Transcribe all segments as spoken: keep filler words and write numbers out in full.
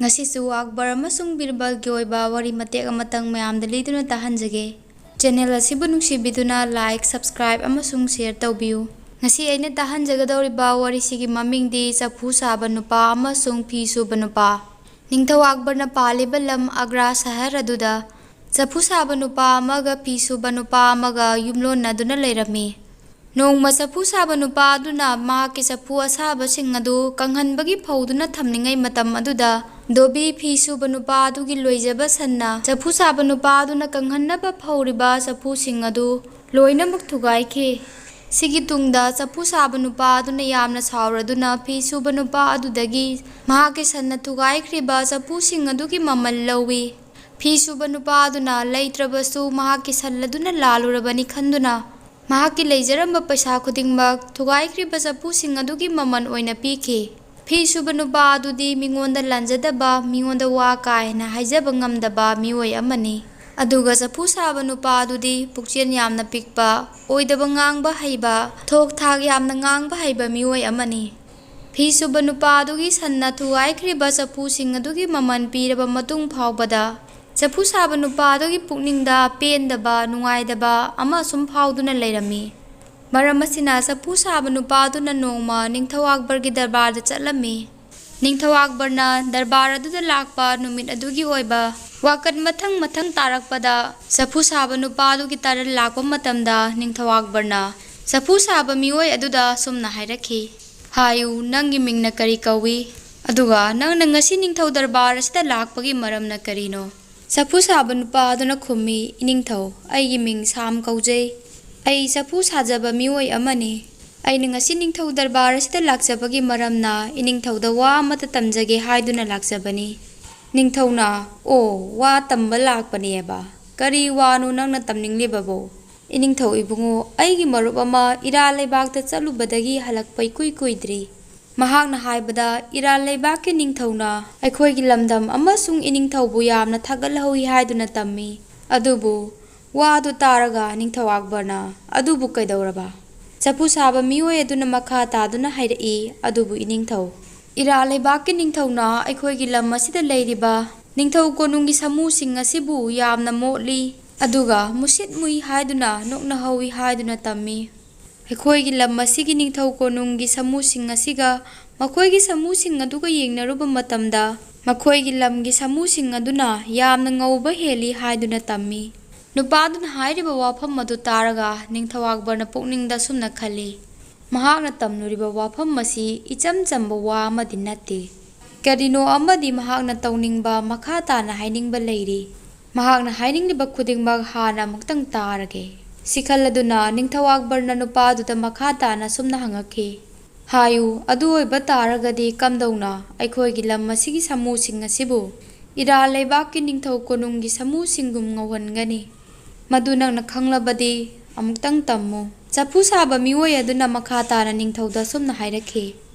ꯉꯁꯤꯁꯨ ꯑꯛꯕꯔ ꯑꯃꯁꯨꯡ ꯕꯤꯔꯕꯜꯒꯤ ꯑꯣꯏꯕ ꯋꯥꯔꯤ ꯃꯇꯦꯛ ꯑꯃꯇꯪ ꯃꯌꯥꯝꯗ ꯂꯤꯗꯨꯅ ꯇꯥꯍꯟꯖꯒꯦ꯫ ꯆꯦꯅꯦꯜ ꯑꯁꯤꯕꯨ ꯅꯨꯡꯁꯤꯕꯤꯗꯨꯅ like, subscribe ꯑꯃꯁꯨꯡ share ꯇꯧꯕꯤꯌꯨ꯫ ꯉꯁꯤ ꯑꯩꯅ ꯇꯥꯍꯟꯖꯒꯗꯧꯔꯤꯕ ꯋꯥꯔꯤꯁꯤꯒꯤ ꯃꯃꯤꯡꯗꯤ ꯆꯐꯨ ꯁꯥꯕ ꯅꯨꯄꯥ ꯑꯃꯁꯨꯡ ꯐꯤ ꯁꯨꯕ ꯅꯨꯄꯥ꯫ ꯅꯤꯡꯊꯧ ꯑꯛꯕꯔꯅ ꯄꯥꯜꯂꯤꯕ ꯂꯝ ꯑꯒ꯭ꯔꯥ ꯁꯍꯔ ꯑꯗꯨꯗ ꯆꯐꯨ ꯁꯥꯕ ꯅꯨꯄꯥ ꯑꯃꯒ ꯐꯤ ꯁꯨꯕ ꯅꯨꯄꯥ ꯑꯃꯒ ꯌꯨꯝꯂꯣꯟꯅꯗꯨꯅ ꯂꯩꯔꯝꯃꯤ꯫ ꯅꯣꯡꯃ ꯆꯐꯨ ꯁꯥꯕ ꯅꯨꯄꯥ ꯑꯗꯨꯅ ꯃꯍꯥꯛꯀꯤ ꯆꯐꯨ ꯑꯁꯥꯕꯁꯤꯡ ꯑꯗꯨ ꯀꯪꯍꯟꯕꯒꯤ ꯐꯧꯗꯨꯅ ꯊꯝꯂꯤꯉꯩ ꯃꯇꯝ ꯑꯗꯨꯗ ꯙꯣꯕꯤ ꯐꯤ ꯁꯨꯕ ꯅꯨꯄꯥ ꯑꯗꯨꯒꯤ ꯂꯣꯏꯖꯕ ꯁꯟꯅ ꯆꯐꯨ ꯁꯥꯕ ꯅꯨꯄꯥ ꯑꯗꯨꯅ ꯀꯪꯍꯟꯅꯕ ꯐꯧꯔꯤꯕ ꯆꯐꯨꯁꯤꯡ ꯑꯗꯨ ꯂꯣꯏꯅꯃꯛ ꯊꯨꯒꯥꯏꯈꯤ꯫ ꯁꯤꯒꯤ ꯇꯨꯡꯗ ꯆꯐꯨ ꯁꯥꯕ ꯅꯨꯄꯥ ꯑꯗꯨꯅ ꯌꯥꯝꯅ ꯁꯥꯎꯔꯗꯨꯅ ꯐꯤ ꯁꯨꯕ ꯅꯨꯄꯥ ꯑꯗꯨꯗꯒꯤ ꯃꯍꯥꯛꯀꯤ ꯁꯟꯅ ꯊꯨꯒꯥꯏꯈ꯭ꯔꯤꯕ ꯆꯐꯨꯁꯤꯡ ꯑꯗꯨꯒꯤ ꯃꯃꯜ ꯂꯧꯏ꯫ ꯐꯤ ꯁꯨꯕ ꯅꯨꯄꯥ ꯑꯗꯨꯅ ꯂꯩꯇ꯭ꯔꯕꯁꯨ ꯃꯍꯥꯛꯀꯤ ꯁꯟ ꯑꯗꯨꯅ ꯂꯥꯜꯂꯨꯔꯕꯅꯤ ꯈꯟꯗꯨꯅ ꯃꯍꯥꯛꯀꯤ ꯂꯩꯖꯔꯝꯕ ꯄꯩꯁꯥ ꯈꯨꯗꯤꯡꯃꯛ ꯊꯨꯒꯥꯏꯈ꯭ꯔꯤꯕ ꯆꯐꯨꯁꯤꯡ ꯑꯗꯨꯒꯤ ꯃꯃꯜ ꯑꯣꯏꯅ ꯄꯤꯈꯤ꯫ ꯐꯤ ꯁꯨꯕ ꯅꯨꯄꯥ ꯑꯗꯨꯗꯤ ꯃꯤꯉꯣꯟꯗ ꯂꯥꯟꯖꯗꯕ, ꯃꯤꯉꯣꯟꯗ ꯋꯥ ꯀꯥ ꯍꯦꯟꯅ ꯍꯥꯏꯖꯕ ꯉꯝꯗꯕ ꯃꯤꯑꯣꯏ ꯑꯃꯅꯤ꯫ ꯑꯗꯨꯒ ꯆꯐꯨ ꯁꯥꯕ ꯅꯨꯄꯥ ꯑꯗꯨꯗꯤ ꯄꯨꯛꯆꯦꯜ ꯌꯥꯝꯅ ꯄꯤꯛꯄ, ꯑꯣꯏꯗꯕ ꯉꯥꯡꯕ ꯍꯩꯕ, ꯊꯣꯛ ꯊꯥꯛ ꯌꯥꯝꯅ ꯉꯥꯡꯕ ꯍꯩꯕ ꯃꯤꯑꯣꯏ ꯑꯃꯅꯤ꯫ ꯐꯤ ꯁꯨꯕ ꯅꯨꯄꯥ ꯑꯗꯨꯒꯤ ꯁꯟꯅ ꯊꯨꯒꯥꯏꯈ꯭ꯔꯤꯕ ꯆꯐꯨꯁꯤꯡ ꯑꯗꯨꯒꯤ ꯃꯃꯜ ꯄꯤꯔꯕ ꯃꯇꯨꯡ ꯐꯥꯎꯕꯗ ꯆꯐꯨ ꯁꯥꯕ ꯅꯨꯄꯥ ꯑꯗꯨꯒꯤ ꯄꯨꯛꯅꯤꯡꯗ ꯄꯦꯟꯗꯕ, ꯅꯨꯡꯉꯥꯏꯗꯕ ꯑꯃ ꯁꯨꯝ ꯐꯥꯎꯗꯨꯅ ꯂꯩꯔꯝꯃꯤ꯫ ꯃꯔꯝ ꯑꯁꯤꯅ ꯆꯐꯨ ꯁꯥꯕ ꯅꯨꯄꯥ ꯑꯗꯨꯅ ꯅꯣꯡꯃ ꯅꯤꯡꯊꯧ ꯑꯛꯕꯔꯒꯤ ꯗꯔꯕꯥꯔꯗ ꯆꯠꯂꯝꯃꯤ꯫ ꯅꯤꯡꯊꯧ ꯑꯛꯕꯔꯅ ꯗꯔꯕꯥꯔ ꯑꯗꯨꯗ ꯂꯥꯛꯄ ꯅꯨꯃꯤꯠ ꯑꯗꯨꯒꯤ ꯑꯣꯏꯕ ꯋꯥꯀꯠ ꯃꯊꯪ ꯃꯊꯪ ꯇꯥꯔꯛꯄꯗ ꯆꯐꯨ ꯁꯥꯕ ꯅꯨꯄꯥ ꯑꯗꯨꯒꯤ ꯇꯔꯟ ꯂꯥꯛꯄ ꯃꯇꯝꯗ ꯅꯤꯡꯊꯧ ꯑꯛꯕꯔꯅ ꯆꯐꯨ ꯁꯥꯕ ꯃꯤꯑꯣꯏ ꯑꯗꯨꯗ ꯁꯨꯝꯅ ꯍꯥꯏꯔꯛꯈꯤ, "ꯍꯥꯏꯌꯨ, ꯅꯪꯒꯤ ꯃꯤꯡꯅ ꯀꯔꯤ ꯀꯧꯏ? ꯑꯗꯨꯒ ꯅꯪꯅ ꯉꯁꯤ ꯅꯤꯡꯊꯧ ꯗꯔꯕꯥꯔ ꯑꯁꯤꯗ ꯂꯥꯛꯄꯒꯤ ꯃꯔꯝꯅ ꯀꯔꯤꯅꯣ?" ꯆꯐꯨ ꯁꯥꯕ ꯅꯨꯄꯥ ꯑꯗꯨꯅ ꯈꯨꯝꯃꯤ, "ꯏꯅꯤꯡꯊꯧ, ꯑꯩꯒꯤ ꯃꯤꯡ ꯁꯥꯝ ꯀꯧꯖꯩ꯫ ꯑꯩ ꯆꯐꯨ ꯁꯥꯖꯕ ꯃꯤꯑꯣꯏ ꯑꯃꯅꯤ꯫ ꯑꯩꯅ ꯉꯁꯤ ꯅꯤꯡꯊꯧ ꯗꯔꯕꯥꯔ ꯑꯁꯤꯗ ꯂꯥꯛꯆꯕꯒꯤ ꯃꯔꯝꯅ ꯏꯅꯤꯡꯊꯧꯗ ꯋꯥ ꯑꯃꯇ ꯇꯝꯖꯒꯦ ꯍꯥꯏꯗꯨꯅ ꯂꯥꯛꯆꯕꯅꯤ꯫" ꯅꯤꯡꯊꯧꯅ, "ꯑꯣ, ꯋꯥ ꯇꯝꯕ ꯂꯥꯛꯄꯅꯦꯕ꯫ ꯀꯔꯤ ꯋꯥꯅꯣ ꯅꯪꯅ ꯇꯝꯅꯤꯡꯂꯤꯕꯕꯣ?" "ꯏꯅꯤꯡꯊꯧ ꯏꯕꯨꯡꯉꯣ, ꯑꯩꯒꯤ ꯃꯔꯨꯞ ꯑꯃ ꯏꯔꯥ ꯂꯩꯕꯥꯛꯇ ꯆꯠꯂꯨꯕꯗꯒꯤ ꯍꯜꯂꯛꯄ ꯏꯀꯨꯏ ꯀꯨꯏꯗ꯭ꯔꯤ꯫ ꯃꯍꯥꯛꯅ ꯍꯥꯏꯕꯗ ꯏꯔꯥꯟ ꯂꯩꯕꯥꯛꯀꯤ ꯅꯤꯡꯊꯧꯅ ꯑꯩꯈꯣꯏꯒꯤ ꯂꯝꯗꯝ ꯑꯃꯁꯨꯡ ꯏꯅꯤꯡꯊꯧꯕꯨ ꯌꯥꯝꯅ ꯊꯥꯒꯠꯍꯧꯏ ꯍꯥꯏꯗꯨꯅ ꯇꯝꯃꯤ꯫ ꯑꯗꯨꯕꯨ ꯋꯥꯗꯨ ꯇꯥꯔꯒ ꯅꯤꯡꯊꯧ ꯑꯛꯕꯔꯅ, 'ꯑꯗꯨꯕꯨ ꯀꯩꯗꯧꯔꯕ?' ꯆꯐꯨ ꯁꯥꯕ ꯃꯤꯑꯣꯏ ꯑꯗꯨꯅ ꯃꯈꯥ ꯇꯥꯗꯨꯅ ꯍꯥꯏꯔꯛꯏ, "ꯑꯗꯨꯕꯨ ꯏꯅꯤꯡꯊꯧ, ꯏꯔꯥꯟ ꯂꯩꯕꯥꯛꯀꯤ ꯅꯤꯡꯊꯧꯅ ꯑꯩꯈꯣꯏꯒꯤ ꯂꯝ ꯑꯁꯤꯗ ꯂꯩꯔꯤꯕ ꯅꯤꯡꯊꯧ ꯀꯣꯅꯨꯡꯒꯤ ꯁꯥꯃꯨꯁꯤꯡ ꯑꯁꯤꯕꯨ ꯌꯥꯝꯅ ꯃꯣꯠꯂꯤ, ꯑꯗꯨꯒ ꯃꯨꯁꯤꯠ ꯃꯨꯏ ꯍꯥꯏꯗꯨꯅ ꯅꯣꯛꯅꯍꯧꯏ ꯍꯥꯏꯗꯨꯅ ꯇꯝꯃꯤ꯫ ꯑꯩꯈꯣꯏꯒꯤ ꯂꯝ ꯑꯁꯤꯒꯤ ꯅꯤꯡꯊꯧ ꯀꯣꯅꯨꯡꯒꯤ ꯁꯥꯃꯨꯁꯤꯡ ꯑꯁꯤꯒ ꯃꯈꯣꯏꯒꯤ ꯁꯥꯃꯨꯁꯤꯡ ꯑꯗꯨꯒ ꯌꯦꯡꯅꯔꯨꯕ ꯃꯇꯝꯗ, ꯃꯈꯣꯏꯒꯤ ꯂꯝꯒꯤ ꯁꯥꯃꯨꯁꯤꯡ ꯑꯗꯨꯅ ꯌꯥꯝꯅ ꯉꯧꯕ ꯍꯦꯜꯂꯤ ꯍꯥꯏꯗꯨꯅ ꯇꯝꯃꯤ꯫ ꯅꯨꯄꯥꯗꯨꯅ ꯍꯥꯏꯔꯤꯕ ꯋꯥꯐꯝ ꯑꯗꯨ ꯇꯥꯔꯒ ꯅꯤꯡꯊꯧ ꯑꯛꯕꯔꯅ ꯄꯨꯛꯅꯤꯡꯗ ꯑꯁꯨꯝꯅ ꯈꯜꯂꯤ, ꯃꯍꯥꯛꯅ ꯇꯝꯂꯨꯔꯤꯕ ꯋꯥꯐꯝ ꯑꯁꯤ ꯏꯆꯝ ꯆꯝꯕ ꯋꯥ ꯑꯃꯗꯤ ꯅꯠꯇꯦ꯫ ꯀꯔꯤꯅꯣ ꯑꯃꯗꯤ ꯃꯍꯥꯛꯅ ꯇꯧꯅꯤꯡꯕ, ꯃꯈꯥ ꯇꯥꯅ ꯍꯥꯏꯅꯤꯡꯕ ꯂꯩꯔꯤ꯫ ꯃꯍꯥꯛꯅ ꯍꯥꯏꯅꯤꯡꯂꯤꯕ ꯈꯨꯗꯤꯡꯃꯛ ꯍꯥꯟꯅ ꯑꯃꯨꯛꯇꯪ ꯇꯥꯔꯒꯦ꯫ ꯁꯤ ꯈꯜꯂꯗꯨꯅ ꯅꯤꯡꯊꯧ ꯑꯛꯕꯔꯅ ꯅꯨꯄꯥꯗꯨꯗ ꯃꯈꯥ ꯇꯥꯅ ꯑꯁꯨꯝꯅ ꯍꯪꯉꯛꯈꯤ, ꯍꯥꯏꯌꯨ, ꯑꯗꯨ ꯑꯣꯏꯕ ꯇꯥꯔꯒꯗꯤ ꯀꯝꯗꯧꯅ ꯑꯩꯈꯣꯏꯒꯤ ꯂꯝ ꯑꯁꯤꯒꯤ ꯁꯥꯃꯨꯁꯤꯡ ꯑꯁꯤꯕꯨ ꯏꯔꯥꯟ ꯂꯩꯕꯥꯛꯀꯤ ꯅꯤꯡꯊꯧ ꯀꯣꯅꯨꯡꯒꯤ ꯁꯥꯃꯨꯁꯤꯡꯒꯨꯝ ꯉꯧꯍꯟꯒꯅꯤ? ꯃꯗꯨ ꯅꯪꯅ ꯈꯪꯂꯕꯗꯤ ꯑꯃꯨꯛꯇꯪ ꯇꯝꯃꯨ꯫ ꯆꯐꯨ ꯁꯥꯕ ꯃꯤꯑꯣꯏ ꯑꯗꯨꯅ ꯃꯈꯥ ꯇꯥꯅ ꯅꯤꯡꯊꯧꯗ ꯑꯁꯨꯝꯅ ꯍꯥꯏꯔꯛꯈꯤ,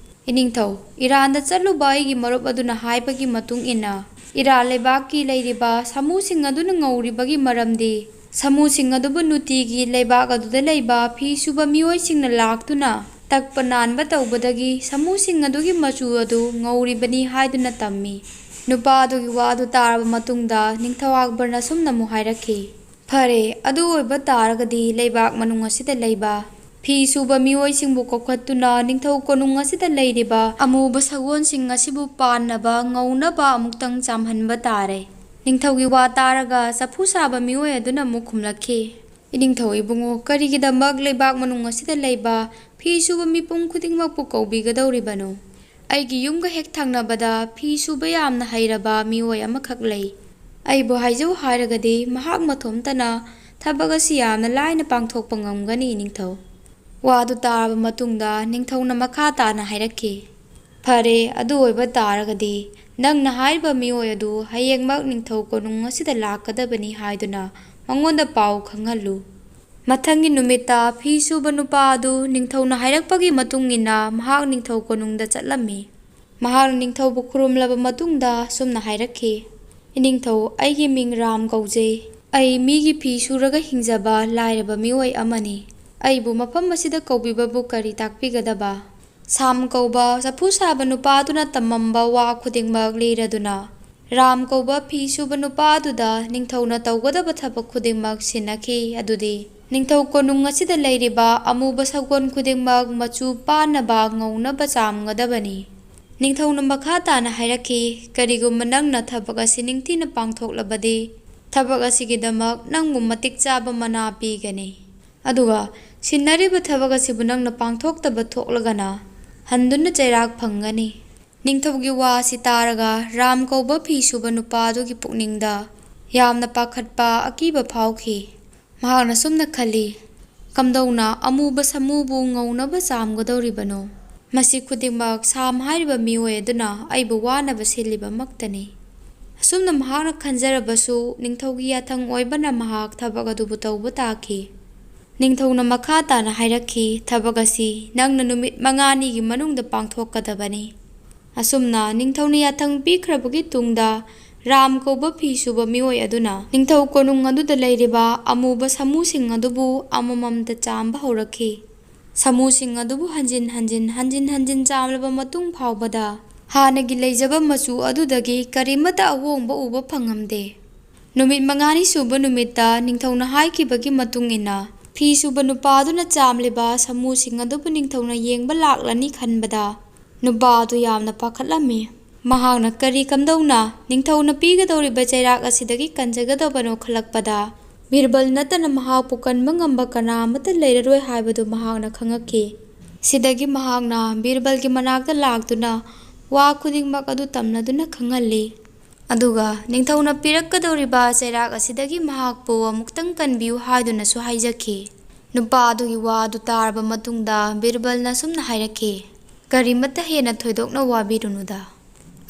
ꯏꯅꯤꯡꯊꯧ, ꯏꯔꯥꯟꯗ ꯆꯠꯂꯨꯕ ꯑꯩꯒꯤ ꯃꯔꯨꯞ ꯑꯗꯨꯅ ꯍꯥꯏꯕꯒꯤ ꯃꯇꯨꯡ ꯏꯟꯅ, ꯏꯔꯥꯟ ꯂꯩꯕꯥꯛꯀꯤ ꯂꯩꯔꯤꯕ ꯁꯥꯃꯨꯁꯤꯡ ꯑꯗꯨꯅ ꯉꯧꯔꯤꯕꯒꯤ ꯃꯔꯝꯗꯤ, ꯁꯥꯃꯨꯁꯤꯡ ꯑꯗꯨꯕꯨ ꯅꯨꯡꯇꯤꯒꯤ ꯂꯩꯕꯥꯛ ꯑꯗꯨꯗ ꯂꯩꯕ ꯐꯤ ꯁꯨꯕ ꯃꯤꯑꯣꯏꯁꯤꯡꯅ ꯂꯥꯛꯇꯨꯅ ꯇꯛꯄ ꯅꯥꯟꯕ ꯇꯧꯕꯗꯒꯤ ꯁꯥꯃꯨꯁꯤꯡ ꯑꯗꯨꯒꯤ ꯃꯆꯨ ꯑꯗꯨ ꯉꯧꯔꯤꯕꯅꯤ ꯍꯥꯏꯗꯨꯅ ꯇꯝꯃꯤ꯫ ꯅꯨꯄꯥ ꯑꯗꯨꯒꯤ ꯋꯥꯗꯨ ꯇꯥꯔꯕ ꯃꯇꯨꯡꯗ ꯅꯤꯡꯊꯧ ꯑꯛꯕꯔꯅ ꯑꯁꯨꯝꯅ ꯑꯃꯨꯛ ꯍꯥꯏꯔꯛꯈꯤ, ꯐꯔꯦ, ꯑꯗꯨ ꯑꯣꯏꯕ ꯇꯥꯔꯒꯗꯤ ꯂꯩꯕꯥꯛ ꯃꯅꯨꯡ ꯑꯁꯤꯗ ꯂꯩꯕ ꯐꯤ ꯁꯨꯕ ꯃꯤꯑꯣꯏꯁꯤꯡꯕꯨ ꯀꯧꯈꯠꯇꯨꯅ ꯅꯤꯡꯊꯧ ꯀꯣꯅꯨꯡ ꯑꯁꯤꯗ ꯂꯩꯔꯤꯕ ꯑꯃꯨꯕ ꯁꯒꯣꯜꯁꯤꯡ ꯑꯁꯤꯕꯨ ꯄꯥꯟꯅꯕ ꯉꯧꯅꯕ ꯑꯃꯨꯛꯇꯪ ꯆꯥꯝꯍꯟꯕ ꯇꯥꯔꯦ꯫ ꯅꯤꯡꯊꯧꯒꯤ ꯋꯥ ꯇꯥꯔꯒ ꯆꯐꯨ ꯁꯥꯕ ꯃꯤꯑꯣꯏ ꯑꯗꯨꯅ ꯑꯃꯨꯛ ꯈꯨꯝꯂꯛꯈꯤ, ꯏꯅꯤꯡꯊꯧ ꯏꯕꯨꯡꯉꯣ, ꯀꯔꯤꯒꯤꯗꯃꯛ ꯂꯩꯕꯥꯛ ꯃꯅꯨꯡ ꯑꯁꯤꯗ ꯂꯩꯕ ꯐꯤ ꯁꯨꯕ ꯃꯤꯄꯨꯝ ꯈꯨꯗꯤꯡꯃꯛꯄꯨ ꯀꯧꯕꯤꯒꯗꯧꯔꯤꯕꯅꯣ? ꯑꯩꯒꯤ ꯌꯨꯝꯒ ꯍꯦꯛ ꯊꯪꯅꯕꯗ ꯐꯤ ꯁꯨꯕ ꯌꯥꯝꯅ ꯍꯩꯔꯕ ꯃꯤꯑꯣꯏ ꯑꯃꯈꯛ ꯂꯩ꯫ ꯑꯩꯕꯨ ꯍꯥꯏꯖꯧ ꯍꯥꯏꯔꯒꯗꯤ ꯃꯍꯥꯛ ꯃꯊꯣꯝꯇꯅ ꯊꯕꯛ ꯑꯁꯤ ꯌꯥꯝꯅ ꯂꯥꯏꯅ ꯄꯥꯡꯊꯣꯛꯄ ꯉꯝꯒꯅꯤ, ꯏꯅꯤꯡꯊꯧ꯫ ꯋꯥꯗꯨ ꯇꯥꯔꯕ ꯃꯇꯨꯡꯗ ꯅꯤꯡꯊꯧꯅ ꯃꯈꯥ ꯇꯥꯅ ꯍꯥꯏꯔꯛꯈꯤ, ꯐꯔꯦ, ꯑꯗꯨ ꯑꯣꯏꯕ ꯇꯥꯔꯒꯗꯤ ꯅꯪꯅ ꯍꯥꯏꯔꯤꯕ ꯃꯤꯑꯣꯏ ꯑꯗꯨ ꯍꯌꯦꯡꯃꯛ ꯅꯤꯡꯊꯧ ꯀꯣꯅꯨꯡ ꯑꯁꯤꯗ ꯂꯥꯛꯀꯗꯕꯅꯤ ꯍꯥꯏꯗꯨꯅ ꯃꯉꯣꯟꯗ ꯄꯥꯎ ꯈꯪꯍꯜꯂꯨ꯫ ꯃꯊꯪꯒꯤ ꯅꯨꯃꯤꯠꯇ ꯐꯤ ꯁꯨꯕ ꯅꯨꯄꯥ ꯑꯗꯨ ꯅꯤꯡꯊꯧꯅ ꯍꯥꯏꯔꯛꯄꯒꯤ ꯃꯇꯨꯡ ꯏꯟꯅ ꯃꯍꯥꯛ ꯅꯤꯡꯊꯧ ꯀꯣꯅꯨꯡꯗ ꯆꯠꯂꯝꯃꯤ꯫ ꯃꯍꯥꯛꯅ ꯅꯤꯡꯊꯧꯕꯨ ꯈꯨꯔꯨꯝꯂꯕ ꯃꯇꯨꯡꯗ ꯑꯁꯨꯝꯅ ꯍꯥꯏꯔꯛꯈꯤ, ꯏꯅꯤꯡꯊꯧ, ꯑꯩꯒꯤ ꯃꯤꯡ ꯔꯥꯝ ꯀꯧꯖꯩ꯫ ꯑꯩ ꯃꯤꯒꯤ ꯐꯤ ꯁꯨꯔꯒ ꯍꯤꯡꯖꯕ ꯂꯥꯏꯔꯕ ꯃꯤꯑꯣꯏ ꯑꯃꯅꯤ꯫ ꯑꯩꯕꯨ ꯃꯐꯝ ꯑꯁꯤꯗ ꯀꯧꯕꯤꯕꯕꯨ ꯀꯔꯤ ꯇꯥꯛꯄꯤꯒꯗꯕ? ꯁꯥꯝ ꯀꯧꯕ ꯆꯐꯨ ꯁꯥꯕ ꯅꯨꯄꯥꯗꯨꯅ ꯇꯝꯃꯝꯕ ꯋꯥ ꯈꯨꯗꯤꯡꯃꯛ ꯂꯤꯔꯗꯨꯅ, ꯔꯥꯝ ꯀꯧꯕ ꯐꯤ ꯁꯨꯕ ꯅꯨꯄꯥꯗꯨꯗ ꯅꯤꯡꯊꯧꯅ ꯇꯧꯒꯗꯕ ꯊꯕꯛ ꯈꯨꯗꯤꯡꯃꯛ ꯁꯤꯟꯅꯈꯤ꯫ ꯑꯗꯨꯗꯤ ꯅꯤꯡꯊꯧ ꯀꯣꯅꯨꯡ ꯑꯁꯤꯗ ꯂꯩꯔꯤꯕ ꯑꯃꯨꯕ ꯁꯒꯣꯜ ꯈꯨꯗꯤꯡꯃꯛ ꯃꯆꯨ ꯄꯥꯟꯅꯕ ꯉꯧꯅꯕ ꯆꯥꯝꯒꯗꯕꯅꯤ꯫ ꯅꯤꯡꯊꯧꯅ ꯃꯈꯥ ꯇꯥꯅ ꯍꯥꯏꯔꯛꯈꯤ, "ꯀꯔꯤꯒꯨꯝꯕ ꯅꯪꯅ ꯊꯕꯛ ꯑꯁꯤ ꯅꯤꯡꯊꯤꯅ ꯄꯥꯡꯊꯣꯛꯂꯕꯗꯤ, ꯊꯕꯛ ꯑꯁꯤꯒꯤꯗꯃꯛ ꯅꯪꯕꯨ ꯃꯇꯤꯛ ꯆꯥꯕ ꯃꯅꯥ ꯄꯤꯒꯅꯤ꯫ ꯑꯗꯨꯒ ꯁꯤꯟꯅꯔꯤꯕ ꯊꯕꯛ ꯑꯁꯤꯕꯨ ꯅꯪꯅ ꯄꯥꯡꯊꯣꯛꯇꯕ ꯊꯣꯛꯂꯒꯅ ꯍꯟꯗꯨꯅ ꯆꯩꯔꯥꯛ ꯐꯪꯒꯅꯤ꯫" ꯅꯤꯡꯊꯧꯒꯤ ꯋꯥ ꯑꯁꯤ ꯇꯥꯔꯒ ꯔꯥꯝ ꯀꯧꯕ ꯐꯤ ꯁꯨꯕ ꯅꯨꯄꯥ ꯑꯗꯨꯒꯤ ꯄꯨꯛꯅꯤꯡꯗ ꯌꯥꯝꯅ ꯄꯥꯈꯠꯄ ꯑꯀꯤꯕ ꯐꯥꯎꯈꯤ꯫ ꯃꯍꯥꯛꯅ ꯁꯨꯝꯅ ꯈꯜꯂꯤ, "ꯀꯝꯗꯧꯅ ꯑꯃꯨꯕ ꯁꯥꯃꯨꯕꯨ ꯉꯧꯅꯕ ꯆꯥꯝꯒꯗꯧꯔꯤꯕꯅꯣ? ꯃꯁꯤ ꯈꯨꯗꯤꯡꯃꯛ ꯁꯥꯝ ꯍꯥꯏꯔꯤꯕ ꯃꯤꯑꯣꯏ ꯑꯗꯨꯅ ꯑꯩꯕꯨ ꯋꯥꯅꯕ ꯁꯤꯜꯂꯤꯕꯃꯛꯇꯅꯤ꯫" ꯑꯁꯨꯝꯅ ꯃꯍꯥꯛꯅ ꯈꯟꯖꯔꯕꯁꯨ, ꯅꯤꯡꯊꯧꯒꯤ ꯌꯥꯊꯪ ꯑꯣꯏꯕꯅ ꯃꯍꯥꯛ ꯊꯕꯛ ꯑꯗꯨꯕꯨ ꯇꯧꯕ ꯇꯥꯈꯤ꯫ ꯅꯤꯡꯊꯧꯅ ꯃꯈꯥ ꯇꯥꯅ ꯍꯥꯏꯔꯛꯈꯤ, "ꯊꯕꯛ ꯑꯁꯤ ꯅꯪꯅ ꯅꯨꯃꯤꯠ ꯃꯉꯥꯅꯤꯒꯤ ꯃꯅꯨꯡꯗ ꯄꯥꯡꯊꯣꯛꯀꯗꯕꯅꯤ꯫" ꯑꯁꯨꯝꯅ ꯅꯤꯡꯊꯧꯅ ꯌꯥꯊꯪ ꯄꯤꯈ꯭ꯔꯕꯒꯤ ꯇꯨꯡꯗ, ꯔꯥꯝ ꯀꯧꯕ ꯐꯤ ꯁꯨꯕ ꯃꯤꯑꯣꯏ ꯑꯗꯨꯅ ꯅꯤꯡꯊꯧ ꯀꯣꯅꯨꯡ ꯑꯗꯨꯗ ꯂꯩꯔꯤꯕ ꯑꯃꯨꯕ ꯁꯥꯃꯨꯁꯤꯡ ꯑꯗꯨꯕꯨ ꯑꯃꯃꯝꯇ ꯆꯥꯝꯕ ꯍꯧꯔꯛꯈꯤ꯫ ꯁꯥꯃꯨꯁꯤꯡ ꯑꯗꯨꯕꯨ ꯍꯟꯖꯤꯟ ꯍꯟꯖꯤꯟ, ꯍꯟꯖꯤꯟ ꯍꯟꯖꯤꯟ ꯆꯥꯝꯂꯕ ꯃꯇꯨꯡ ꯐꯥꯎꯕꯗ, ꯍꯥꯟꯅꯒꯤ ꯂꯩꯖꯕ ꯃꯆꯨ ꯑꯗꯨꯗꯒꯤ ꯀꯔꯤꯃꯠꯇ ꯑꯍꯣꯡꯕ ꯎꯕ ꯐꯪꯉꯝꯗꯦ꯫ ꯅꯨꯃꯤꯠ ꯃꯉꯥꯅꯤ ꯁꯨꯕ ꯅꯨꯃꯤꯠꯇ ꯅꯤꯡꯊꯧꯅ ꯍꯥꯏꯈꯤꯕꯒꯤ ꯃꯇꯨꯡ ꯏꯟꯅ, ꯐꯤ ꯁꯨꯕ ꯅꯨꯄꯥ ꯑꯗꯨꯅ ꯆꯥꯝꯂꯤꯕ ꯁꯥꯃꯨꯁꯤꯡ ꯑꯗꯨꯕꯨ ꯅꯤꯡꯊꯧꯅ ꯌꯦꯡꯕ ꯂꯥꯛꯂꯅꯤ ꯈꯟꯕꯗ, ꯅꯨꯄꯥ ꯑꯗꯨ ꯌꯥꯝꯅ ꯄꯥꯈꯠꯂꯝꯃꯤ꯫ ꯃꯍꯥꯛꯅ ꯀꯔꯤ ꯀꯝꯗꯧꯅ ꯅꯤꯡꯊꯧꯅ ꯄꯤꯒꯗꯧꯔꯤꯕ ꯆꯩꯔꯥꯛ ꯑꯁꯤꯗꯒꯤ ꯀꯟꯖꯒꯗꯕꯅꯣ ꯈꯜꯂꯛꯄꯗ, ꯕꯤꯔꯕꯜ ꯅꯠꯇꯅ ꯃꯍꯥꯛꯄꯨ ꯀꯟꯕ ꯉꯝꯕ ꯀꯅꯥ ꯑꯃꯠꯇ ꯂꯩꯔꯔꯣꯏ ꯍꯥꯏꯕꯗꯨ ꯃꯍꯥꯛꯅ ꯈꯪꯉꯛꯈꯤ꯫ ꯁꯤꯗꯒꯤ ꯃꯍꯥꯛꯅ ꯕꯤꯔꯕꯜꯒꯤ ꯃꯅꯥꯛꯇ ꯂꯥꯛꯇꯨꯅ ꯋꯥ ꯈꯨꯗꯤꯡꯃꯛ ꯑꯗꯨ ꯇꯝꯅꯗꯨꯅ ꯈꯪꯍꯜꯂꯤ꯫ ꯑꯗꯨꯒ ꯅꯤꯡꯊꯧꯅ ꯄꯤꯔꯛꯀꯗꯧꯔꯤꯕ ꯆꯩꯔꯥꯛ ꯑꯁꯤꯗꯒꯤ ꯃꯍꯥꯛꯄꯨ ꯑꯃꯨꯛꯇꯪ ꯀꯟꯕꯤꯌꯨ ꯍꯥꯏꯗꯨꯅꯁꯨ ꯍꯥꯏꯖꯈꯤ꯫ ꯅꯨꯄꯥ ꯑꯗꯨꯒꯤ ꯋꯥ ꯑꯗꯨ ꯇꯥꯔꯕ ꯃꯇꯨꯡꯗ ꯕꯤꯔꯕꯜꯅ ꯑꯁꯨꯝꯅ ꯍꯥꯏꯔꯛꯈꯤ, "ꯀꯔꯤꯃꯠꯇ ꯍꯦꯟꯅ ꯊꯣꯏꯗꯣꯛꯅ ꯋꯥꯕꯤꯔꯨꯅꯨꯗ,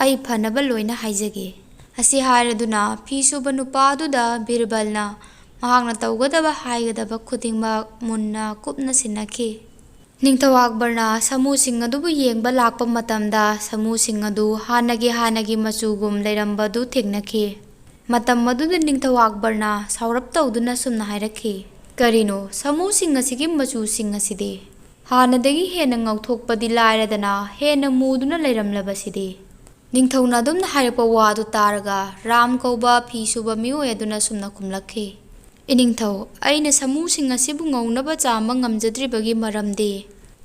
ꯑꯩ ꯐꯅꯕ ꯂꯣꯏꯅ ꯍꯥꯏꯖꯒꯦ꯫" ꯑꯁꯤ ꯍꯥꯏꯔꯗꯨꯅ ꯐꯤ ꯁꯨꯕ ꯅꯨꯄꯥ ꯑꯗꯨꯗ ꯕꯤꯔꯕꯜꯅ ꯃꯍꯥꯛꯅ ꯇꯧꯒꯗꯕ ꯍꯥꯏꯒꯗꯕ ꯈꯨꯗꯤꯡꯃꯛ ꯃꯨꯟꯅ ꯀꯨꯞꯅ ꯁꯤꯟꯅꯈꯤ꯫ ꯅꯤꯡꯊꯧ ꯑꯛꯕꯔꯅ ꯁꯥꯃꯨꯁꯤꯡ ꯑꯗꯨꯕꯨ ꯌꯦꯡꯕ ꯂꯥꯛꯄ ꯃꯇꯝꯗ, ꯁꯥꯃꯨꯁꯤꯡ ꯑꯗꯨ ꯍꯥꯟꯅꯒꯤ ꯍꯥꯟꯅꯒꯤ ꯃꯆꯨꯒꯨꯝ ꯂꯩꯔꯝꯕꯗꯨ ꯊꯦꯡꯅꯈꯤ꯫ ꯃꯇꯝ ꯑꯗꯨꯗ ꯅꯤꯡꯊꯧ ꯑꯛꯕꯔꯅ ꯁꯥꯎꯔꯞ ꯇꯧꯗꯨꯅ ꯁꯨꯝꯅ ꯍꯥꯏꯔꯛꯈꯤ, "ꯀꯔꯤꯅꯣ, ꯁꯥꯃꯨꯁꯤꯡ ꯑꯁꯤꯒꯤ ꯃꯆꯨꯁꯤꯡ ꯑꯁꯤꯗꯤ? ꯍꯥꯟꯅꯗꯒꯤ ꯍꯦꯟꯅ ꯉꯧꯊꯣꯛꯄꯗꯤ ꯂꯥꯏꯔꯗꯅ ꯍꯦꯟꯅ ꯃꯨꯗꯨꯅ ꯂꯩꯔꯝꯂꯕꯁꯤꯗꯤ꯫ ꯅꯤꯡꯊꯧꯅ ꯑꯗꯨꯝꯅ ꯍꯥꯏꯔꯛꯄ ꯋꯥꯗꯨ ꯇꯥꯔꯒ ꯔꯥꯝ ꯀꯧꯕ ꯐꯤ ꯁꯨꯕ ꯃꯤꯑꯣꯏ ꯑꯗꯨꯅ ꯁꯨꯝꯅ ꯈꯨꯝꯂꯛꯈꯤ, "ꯏꯅꯤꯡꯊꯧ, ꯑꯩꯅ ꯁꯥꯃꯨꯁꯤꯡ ꯑꯁꯤꯕꯨ ꯉꯧꯅꯕ ꯆꯥꯝꯕ ꯉꯝꯖꯗ꯭ꯔꯤꯕꯒꯤ ꯃꯔꯝꯗꯤ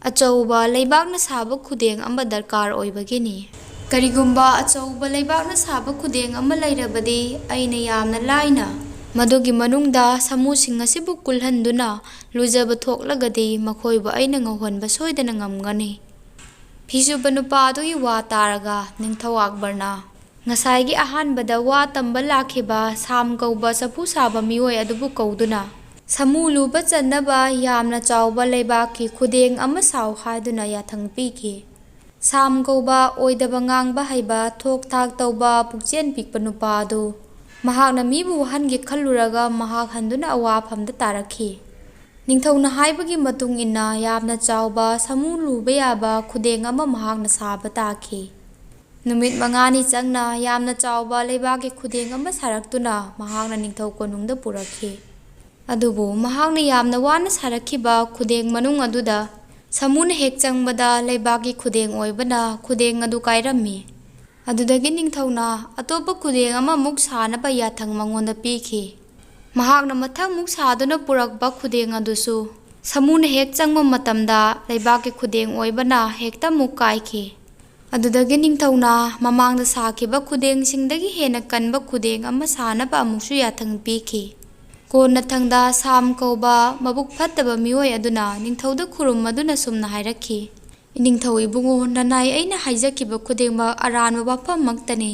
ꯑꯆꯧꯕ ꯂꯩꯕꯥꯛꯅ ꯁꯥꯕ ꯈꯨꯗꯦꯡ ꯑꯃ ꯗꯔꯀꯥꯔ ꯑꯣꯏꯕꯒꯤꯅꯤ꯫ ꯀꯔꯤꯒꯨꯝꯕ ꯑꯆꯧꯕ ꯂꯩꯕꯥꯛꯅ ꯁꯥꯕ ꯈꯨꯗꯦꯡ ꯑꯃ ꯂꯩꯔꯕꯗꯤ ꯑꯩꯅ ꯌꯥꯝꯅ ꯂꯥꯏꯅ ꯃꯗꯨꯒꯤ ꯃꯅꯨꯡꯗ ꯁꯥꯃꯨꯁꯤꯡ ꯑꯁꯤꯕꯨ ꯀꯨꯜꯍꯟꯗꯨꯅ ꯂꯨꯖꯕ ꯊꯣꯛꯂꯒꯗꯤ ꯃꯈꯣꯏꯕꯨ ꯑꯩꯅ ꯉꯧꯍꯟꯕ ꯁꯣꯏꯗꯅ ꯉꯝꯒꯅꯤ"꯫ ꯐꯤꯁꯨꯕ ꯅꯨꯄꯥ ꯑꯗꯨꯒꯤ ꯋꯥ ꯇꯥꯔꯒ ꯅꯤꯡꯊꯧ ꯑꯛꯕꯔꯅ ꯉꯁꯥꯏꯒꯤ ꯑꯍꯥꯟꯕꯗ ꯋꯥ ꯇꯝꯕ ꯂꯥꯛꯈꯤꯕ ꯁꯥꯝ ꯀꯧꯕ ꯆꯐꯨ ꯁꯥꯕ ꯃꯤꯑꯣꯏ ꯑꯗꯨꯕꯨ ꯀꯧꯗꯨꯅ, "ꯁꯥꯃꯨ ꯂꯨꯕ ꯆꯟꯅꯕ ꯌꯥꯝꯅ ꯆꯥꯎꯕ ꯂꯩꯕꯥꯛꯀꯤ ꯈꯨꯗꯦꯡ ꯑꯃ ꯁꯥꯎ" ꯍꯥꯏꯗꯨꯅ ꯌꯥꯊꯪ ꯄꯤꯈꯤ꯫ ꯁꯥꯝ ꯀꯧꯕ ꯑꯣꯏꯗꯕ ꯉꯥꯡꯕ ꯍꯩꯕ, ꯊꯣꯛ ꯊꯥꯛ ꯇꯧꯕ, ꯄꯨꯛꯆꯦꯜ ꯄꯤꯛꯄ ꯅꯨꯄꯥ ꯑꯗꯨ ꯃꯍꯥꯛꯅ ꯃꯤꯕꯨ ꯋꯥꯍꯟꯒꯦ ꯈꯜꯂꯨꯔꯒ ꯃꯍꯥꯛ ꯍꯟꯗꯨꯅ ꯑꯋꯥꯐꯝꯗ ꯇꯥꯔꯛꯈꯤ꯫ ꯅꯤꯡꯊꯧꯅ ꯍꯥꯏꯕꯒꯤ ꯃꯇꯨꯡ ꯏꯟꯅ ꯌꯥꯝꯅ ꯆꯥꯎꯕ ꯁꯥꯃꯨ ꯂꯨꯕ ꯌꯥꯕ ꯈꯨꯗꯦꯡ ꯑꯃ ꯃꯍꯥꯛꯅ ꯁꯥꯕ ꯇꯥꯈꯤ꯫ ꯅꯨꯃꯤꯠ ꯃꯉꯥꯅꯤ ꯆꯪꯅ ꯌꯥꯝꯅ ꯆꯥꯎꯕ ꯂꯩꯕꯥꯛꯀꯤ ꯈꯨꯗꯦꯡ ꯑꯃ ꯁꯥꯔꯛꯇꯨꯅ ꯃꯍꯥꯛꯅ ꯅꯤꯡꯊꯧ ꯀꯣꯅꯨꯡꯗ ꯄꯨꯔꯛꯈꯤ꯫ ꯑꯗꯨꯕꯨ ꯃꯍꯥꯛꯅ ꯌꯥꯝꯅ ꯋꯥꯅ ꯁꯥꯔꯛꯈꯤꯕ ꯈꯨꯗꯦꯡ ꯃꯅꯨꯡ ꯑꯗꯨꯗ ꯁꯥꯃꯨꯅ ꯍꯦꯛ ꯆꯪꯕꯗ ꯂꯩꯕꯥꯛꯀꯤ ꯈꯨꯗꯦꯡ ꯑꯣꯏꯕꯅ ꯈꯨꯗꯦꯡ ꯑꯗꯨ ꯀꯥꯏꯔꯝꯃꯤ꯫ ꯑꯗꯨꯗꯒꯤ ꯅꯤꯡꯊꯧꯅ ꯑꯇꯣꯞꯄ ꯈꯨꯗꯦꯡ ꯑꯃꯃꯨꯛ ꯁꯥꯅꯕ ꯌꯥꯊꯪ ꯃꯉꯣꯟꯗ ꯄꯤꯈꯤ꯫ ꯃꯍꯥꯛꯅ ꯃꯊꯪꯃꯨꯛ ꯁꯥꯗꯨꯅ ꯄꯨꯔꯛꯄ ꯈꯨꯗꯦꯡ ꯑꯗꯨꯁꯨ ꯁꯥꯃꯨꯅ ꯍꯦꯛ ꯆꯪꯕ ꯃꯇꯝꯗ ꯂꯩꯕꯥꯛꯀꯤ ꯈꯨꯗꯦꯡ ꯑꯣꯏꯕꯅ ꯍꯦꯛꯇ ꯑꯃꯨꯛ ꯀꯥꯏꯈꯤ꯫ ꯑꯗꯨꯗꯒꯤ ꯅꯤꯡꯊꯧꯅ ꯃꯃꯥꯡꯗ ꯁꯥꯈꯤꯕ ꯈꯨꯗꯦꯡꯁꯤꯡꯗꯒꯤ ꯍꯦꯟꯅ ꯀꯟꯕ ꯈꯨꯗꯦꯡ ꯑꯃ ꯁꯥꯅꯕ ꯑꯃꯨꯛꯁꯨ ꯌꯥꯊꯪ ꯄꯤꯈꯤ꯫ ꯀꯣꯟꯅꯊꯪꯗ ꯁꯥꯝ ꯀꯧꯕ ꯃꯕꯨꯛ ꯐꯠꯇꯕ ꯃꯤꯑꯣꯏ ꯑꯗꯨꯅ ꯅꯤꯡꯊꯧꯗ ꯈꯨꯔꯨꯝ ꯑꯗꯨꯅ ꯁꯨꯝꯅ ꯍꯥꯏꯔꯛꯈꯤ, "ꯏꯅꯤꯡꯊꯧ ꯏꯕꯨꯡꯉꯣ, ꯅꯅꯥꯏ ꯑꯩꯅ ꯍꯥꯏꯖꯈꯤꯕ ꯈꯨꯗꯤꯡꯃꯛ ꯑꯔꯥꯟꯕ ꯋꯥꯐꯝꯃꯛꯇꯅꯤ꯫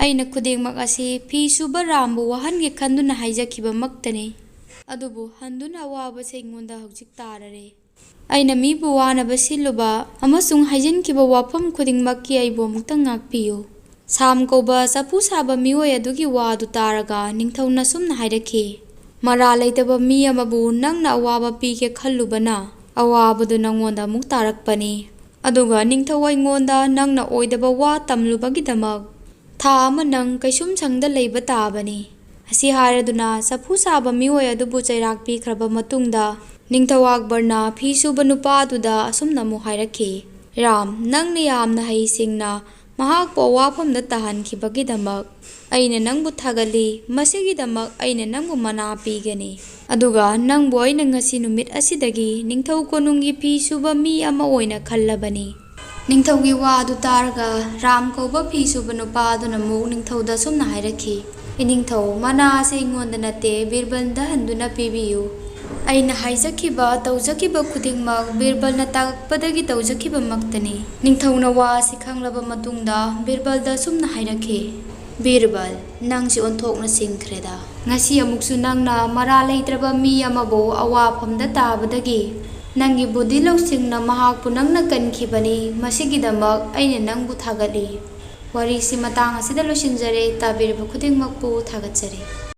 ꯑꯩꯅ ꯈꯨꯗꯤꯡꯃꯛ ꯑꯁꯤ ꯐꯤ ꯁꯨꯕ ꯔꯥꯝꯕꯨ ꯋꯥꯍꯟꯒꯦ ꯈꯟꯗꯨꯅ ꯍꯥꯏꯖꯈꯤꯕꯃꯛꯇꯅꯤ꯫ ꯑꯗꯨꯕꯨ ꯍꯟꯗꯨꯅ ꯑꯋꯥꯕꯁꯦ ꯑꯩꯉꯣꯟꯗ ꯍꯧꯖꯤꯛ ꯇꯥꯔꯔꯦ꯫ ꯑꯩꯅ ꯃꯤꯕꯨ ꯋꯥꯅꯕ ꯁꯤꯜꯂꯨꯕ ꯑꯃꯁꯨꯡ ꯍꯥꯏꯖꯤꯟꯈꯤꯕ ꯋꯥꯐꯝ ꯈꯨꯗꯤꯡꯃꯛꯀꯤ ꯑꯩꯕꯨ ꯑꯃꯨꯛꯇꯪ ꯉꯥꯛꯄꯤꯌꯨ"꯫ ꯁꯥꯝ ꯀꯧꯕ ꯆꯐꯨ ꯁꯥꯕ ꯃꯤꯑꯣꯏ ꯑꯗꯨꯒꯤ ꯋꯥ ꯑꯗꯨ ꯇꯥꯔꯒ ꯅꯤꯡꯊꯧꯅ ꯁꯨꯝꯅ ꯍꯥꯏꯔꯛꯈꯤ, "ꯃꯔꯥꯜ ꯂꯩꯇꯕ ꯃꯤ ꯑꯃꯕꯨ ꯅꯪꯅ ꯑꯋꯥꯕ ꯄꯤꯒꯦ ꯈꯜꯂꯨꯕꯅ ꯑꯋꯥꯕꯗꯨ ꯅꯪꯉꯣꯟꯗ ꯑꯃꯨꯛ ꯇꯥꯔꯛꯄꯅꯤ꯫ ꯑꯗꯨꯒ ꯅꯤꯡꯊꯧ ꯑꯩꯉꯣꯟꯗ ꯅꯪꯅ ꯑꯣꯏꯗꯕ ꯋꯥ ꯇꯝꯂꯨꯕꯒꯤꯗꯃꯛ ꯊꯥ ꯑꯃ ꯅꯪ ꯀꯩꯁꯨꯝꯁꯪꯗ ꯂꯩꯕ ꯇꯥꯕꯅꯤ"꯫ ꯑꯁꯤ ꯍꯥꯏꯔꯗꯨꯅ ꯆꯐꯨ ꯁꯥꯕ ꯃꯤꯑꯣꯏ ꯑꯗꯨꯕꯨ ꯆꯩꯔꯥꯛ ꯄꯤꯈ꯭ꯔꯕ ꯃꯇꯨꯡꯗ ꯅꯤꯡꯊꯧ ꯑꯛꯕꯔꯅ ꯐꯤ ꯁꯨꯕ ꯅꯨꯄꯥ ꯑꯗꯨꯗ ꯑꯁꯨꯝꯅ ꯑꯃꯨꯛ ꯍꯥꯏꯔꯛꯈꯤ, "ꯔꯥꯝ, ꯅꯪꯅ ꯌꯥꯝꯅ ꯍꯩꯁꯤꯡꯅ ꯃꯍꯥꯛꯄꯨ ꯑꯋꯥꯐꯝꯗ ꯇꯥꯍꯟꯈꯤꯕꯒꯤꯗꯃꯛ ꯑꯩꯅ ꯅꯪꯕꯨ ꯊꯥꯒꯠꯂꯤ꯫ ꯃꯁꯤꯒꯤꯗꯃꯛ ꯑꯩꯅ ꯅꯪꯕꯨ ꯃꯅꯥ ꯄꯤꯒꯅꯤ꯫ ꯑꯗꯨꯒ ꯅꯪꯕꯨ ꯑꯩꯅ ꯉꯁꯤ ꯅꯨꯃꯤꯠ ꯑꯁꯤꯗꯒꯤ ꯅꯤꯡꯊꯧ ꯀꯣꯅꯨꯡꯒꯤ ꯐꯤ ꯁꯨꯕ ꯃꯤ ꯑꯃ ꯑꯣꯏꯅ ꯈꯜꯂꯕꯅꯤ꯫" ꯅꯤꯡꯊꯧꯒꯤ ꯋꯥ ꯑꯗꯨ ꯇꯥꯔꯒ ꯔꯥꯝ ꯀꯧꯕ ꯐꯤ ꯁꯨꯕ ꯅꯨꯄꯥ ꯑꯗꯨꯅ ꯑꯃꯨꯛ ꯅꯤꯡꯊꯧꯗ ꯑꯁꯨꯝꯅ ꯍꯥꯏꯔꯛꯈꯤ, "ꯏꯅꯤꯡꯊꯧ, ꯃꯅꯥ ꯑꯁꯤ ꯑꯩꯉꯣꯟꯗ ꯅꯠꯇꯦ, ꯕꯤꯔꯕꯜꯗ ꯍꯟꯗꯨꯅ ꯄꯤꯕꯤꯌꯨ꯫ ꯑꯩꯅ ꯍꯥꯏꯖꯈꯤꯕ, ꯇꯧꯖꯈꯤꯕ ꯈꯨꯗꯤꯡꯃꯛ ꯕꯤꯔꯕꯜꯅ ꯇꯥꯛꯄꯗꯒꯤ ꯇꯧꯖꯈꯤꯕꯃꯛꯇꯅꯤ꯫" ꯅꯤꯡꯊꯧꯅ ꯋꯥ ꯑꯁꯤ ꯈꯪꯂꯕ ꯃꯇꯨꯡꯗ ꯕꯤꯔꯕꯜꯗ ꯑꯁꯨꯝꯅ ꯍꯥꯏꯔꯛꯈꯤ, "ꯕꯤꯔꯕꯜ, ꯅꯪꯁꯤ ꯑꯣꯟꯊꯣꯛꯅ ꯁꯤꯡꯈ꯭ꯔꯦꯗ꯫ ꯉꯁꯤ ꯑꯃꯨꯛꯁꯨ ꯅꯪꯅ ꯃꯔꯥ ꯂꯩꯇ꯭ꯔꯕ ꯃꯤ ꯑꯃꯕꯨ ꯑꯋꯥꯐꯝꯗ ꯇꯥꯕꯗꯒꯤ ꯅꯪꯒꯤ ꯕꯨꯙꯤ ꯂꯧꯁꯤꯡꯅ ꯃꯍꯥꯛꯄꯨ ꯅꯪꯅ ꯀꯟꯈꯤꯕꯅꯤ꯫ ꯃꯁꯤꯒꯤꯗꯃꯛ ꯑꯩꯅ ꯅꯪꯕꯨ ꯊꯥꯒꯠꯂꯤ꯫" ꯋꯥꯔꯤꯁꯤ ꯃꯇꯥꯡ ꯑꯁꯤꯗ ꯂꯣꯏꯁꯤꯟꯖꯔꯦ꯫ ꯇꯥꯕꯤꯔꯤꯕ ꯈꯨꯗꯤꯡꯃꯛꯄꯨ ꯊꯥꯒꯠꯆꯔꯤ꯫